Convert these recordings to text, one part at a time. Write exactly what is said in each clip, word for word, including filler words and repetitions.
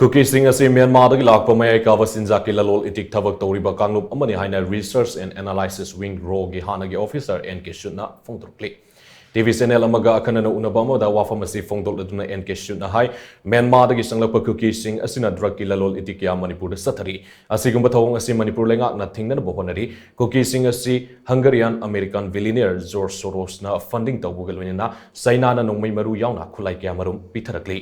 ꯀꯨꯀꯤꯁꯤꯡ ꯑꯁꯤ ꯃ꯭ꯌꯥꯟꯃꯥꯔꯗꯒꯤ ꯂꯥꯛꯄ ꯃꯌꯥꯏ ꯀꯥꯕ ꯆꯤꯟꯖꯥꯛꯀꯤ ꯂꯂꯣꯟ ꯏꯇꯤꯛ ꯊꯕꯛ ꯇꯧꯔꯤꯕ ꯀꯥꯡꯂꯨꯞ ꯑꯃꯅꯤ ꯍꯥꯏꯅ Research and Analysis Wing, ꯔꯣꯒꯤ ꯍꯥꯟꯅꯒꯤ ꯑꯣꯐꯤꯁꯔ ꯑꯦꯟ ꯀꯦ ꯁꯨꯠꯅ ꯐꯣꯡꯗꯣꯔꯛꯂꯤ꯫ ꯇꯤꯚꯤ ꯆꯦꯅꯦꯜ ꯑꯃꯒ ꯑꯈꯟꯅꯅ ꯎꯅꯕ ꯑꯃꯗ ꯋꯥꯐꯝ ꯑꯁꯤ ꯐꯣꯡꯗꯣꯛꯂꯗꯨꯅ ꯑꯦꯟ ꯀꯦ ꯁꯨꯠꯅ ꯍꯥꯏ, ꯃ꯭ꯌꯥꯟꯃꯥꯔꯗꯒꯤ ꯆꯪꯂꯛꯄ ꯀꯨꯀꯤꯁꯤꯡ ꯑꯁꯤꯅ ꯗ꯭ꯔꯒꯀꯤ ꯂꯂꯣꯟ ꯏꯇꯤꯛ ꯀꯌꯥ ꯃꯅꯤꯄꯨꯔꯗ ꯆꯠꯊꯔꯤ꯫ ꯑꯁꯤꯒꯨꯝꯕ ꯊꯧꯑꯣꯡ ꯑꯁꯤ ꯃꯅꯤꯄꯨꯔ ꯂꯩꯉꯥꯛꯅ ꯊꯤꯡꯅꯅꯕ ꯍꯣꯠꯅꯔꯤ꯫ ꯀꯨꯀꯤꯁꯤꯡ ꯑꯁꯤ ꯍꯪꯒꯔꯤꯌꯥꯟ ꯑꯃꯦꯔꯤꯀꯥꯟ ꯕꯤꯂꯤꯅꯤꯌꯔ ꯖꯣꯔꯖ ꯁꯣꯔꯣꯁꯅ ꯐꯟꯗꯤꯡ ꯇꯧꯕꯒ ꯂꯣꯏꯅꯅ ꯆꯩꯅꯥꯅ ꯅꯣꯡꯃꯩ ꯃꯔꯨ ꯌꯥꯎꯅ ꯈꯨꯠꯂꯥꯏ ꯀꯌꯥ ꯃꯔꯨꯝ ꯄꯤꯊꯔꯛꯂꯤ꯫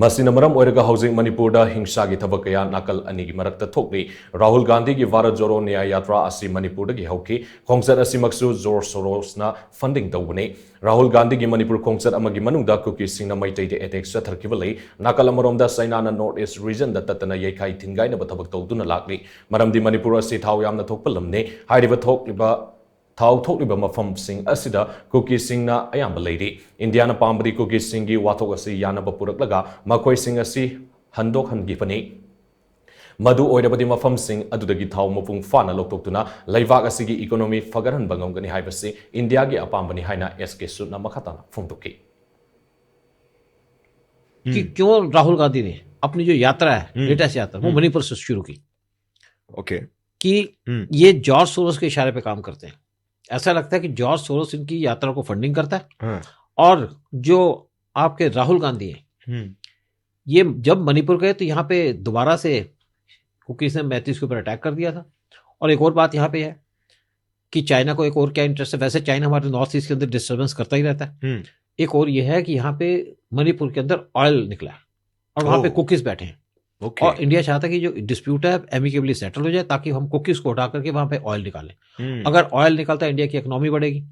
ꯃꯁꯤꯅ ꯃꯔꯝ ꯑꯣꯏꯔꯒ ꯍꯧꯖꯤꯛ ꯃꯅꯤꯄꯨꯔꯗ ꯍꯤꯡꯁꯥꯒꯤ ꯊꯕꯛ ꯀꯌꯥ ꯅꯥꯀꯜ ꯑꯅꯤꯒꯤ ꯃꯔꯛꯇ ꯊꯣꯛꯂꯤ꯫ ꯔꯥꯍꯨꯜ ꯒꯥꯟꯙꯤꯒꯤ ꯚꯥꯔꯠ ꯖꯣꯔꯣ ꯅ꯭ꯌꯥꯌ ꯌꯥꯇ꯭ꯔꯥ ꯑꯁꯤ ꯃꯅꯤꯄꯨꯔꯗꯒꯤ ꯍꯧꯈꯤ꯫ ꯈꯣꯡꯆꯠ ꯑꯁꯤꯃꯛꯁꯨ ꯖꯣꯔꯖ ꯁꯣꯔꯣꯁꯅ ꯐꯟꯗꯤꯡ ꯇꯧꯕꯅꯤ꯫ ꯔꯥꯍꯨꯜ ꯒꯥꯟꯙꯤꯒꯤ ꯃꯅꯤꯄꯨꯔ ꯈꯣꯡꯆꯠ ꯑꯃꯒꯤ ꯃꯅꯨꯡꯗ ꯀꯨꯀꯤꯁꯤꯡꯅ ꯃꯩꯇꯩꯗ ꯑꯦꯇꯦꯛ ꯆꯠꯊꯔꯛꯈꯤꯕ ꯂꯩ꯫ ꯅꯥꯀꯜ ꯑꯃꯔꯣꯝꯗ ꯆꯩꯅꯥꯅ ꯅꯣꯔꯠ ꯏꯁ ꯔꯤꯖꯟꯗ ꯇꯠꯇꯅ ꯌꯩꯈꯥꯏ ꯊꯤꯟꯒꯥꯏꯅꯕ ꯊꯕꯛ ꯇꯧꯗꯨꯅ ꯂꯥꯛꯂꯤ꯫ ꯃꯔꯝꯗꯤ ꯃꯅꯤꯄꯨꯔ ꯑꯁꯤ ꯊꯥꯎ ꯌꯥꯝꯅ ꯊꯣꯛꯄ ꯂꯝꯅꯤ꯫ ꯍꯥꯏꯔꯤꯕ ꯊꯣꯛꯂꯤꯕ ꯊꯥꯎ ꯊꯣꯛꯂꯤꯕ ꯃꯐꯝꯁꯤꯡ ꯑꯁꯤꯗ ꯀꯨꯀꯤꯁꯤꯡꯅ ꯑꯌꯥꯝꯕ ꯂꯩꯔꯤ꯫ ꯏꯟꯗꯤꯌꯥꯅ ꯄꯥꯝꯕꯗꯤ ꯀꯨꯀꯤꯁꯤꯡꯒꯤ ꯋꯥꯊꯣꯛ ꯑꯁꯤ ꯌꯥꯅꯕ ꯄꯨꯔꯛꯂꯒ ꯃꯈꯣꯏꯁꯤꯡ ꯑꯁꯤ ꯍꯟꯗꯣꯛꯍꯟꯈꯤꯕꯅꯤ꯫ ꯃꯗꯨ ꯑꯣꯏꯔꯕꯗꯤ ꯃꯐꯝꯁꯤꯡ ꯑꯗꯨꯗꯒꯤ ꯊꯥꯎ ꯃꯄꯨꯡ ꯐꯥꯅ ꯂꯧꯊꯣꯛꯇꯨꯅ ꯂꯩꯕꯥꯛ ꯑꯁꯤꯒꯤ ꯏꯀꯣꯅꯣꯃꯤ ꯐꯒꯠꯍꯟꯕ ꯉꯝꯒꯅꯤ ꯍꯥꯏꯕꯁꯤ ꯏꯟꯗꯤꯌꯥꯒꯤ ꯑꯄꯥꯝꯕꯅꯤ ꯍꯥꯏꯅ ꯑꯦꯁ ꯀꯦ ꯁꯨꯠꯅ ꯃꯈꯥ ꯇꯥꯅ ꯐꯣꯡꯗꯣꯛꯈꯤ꯫ कि क्यों राहुल गांधी ने अपनी जो यात्रा है, लेटेस्ट यात्रा, वो मणिपुर से शुरू की। Okay. कि हम्म। ये जॉर्ज सोरोस के इशारे पे काम करते हैं। ऐसा लगता है कि जॉर्ज सोरोस इनकी यात्रा को फंडिंग करता है हाँ. और जो आपके राहुल गांधी हैं, हम्म. ये जब मणिपुर गए तो यहाँ पे दोबारा से कुकीज ने मैतीज के ऊपर अटैक कर दिया था। और एक और बात यहाँ पे है कि चाइना को एक और क्या इंटरेस्ट है, वैसे चाइना हमारे नॉर्थ ईस्ट के अंदर डिस्टर्बेंस करता ही रहता है। हम्म. एक और ये है कि यहाँ पे मणिपुर के अंदर ऑयल निकला है और वहाँ पे ओह. कुकीज बैठे हैं। Okay. और इंडिया चाहता है कि जो डिस्प्यूट है एमिकेबली सेटल हो जाए, ताकि हम कुकीज को हटा करके वहाँ पे ऑयल निकालें। हम्म. अगर ऑयल निकलता है, इंडिया की इकोनॉमी बढ़ेगी।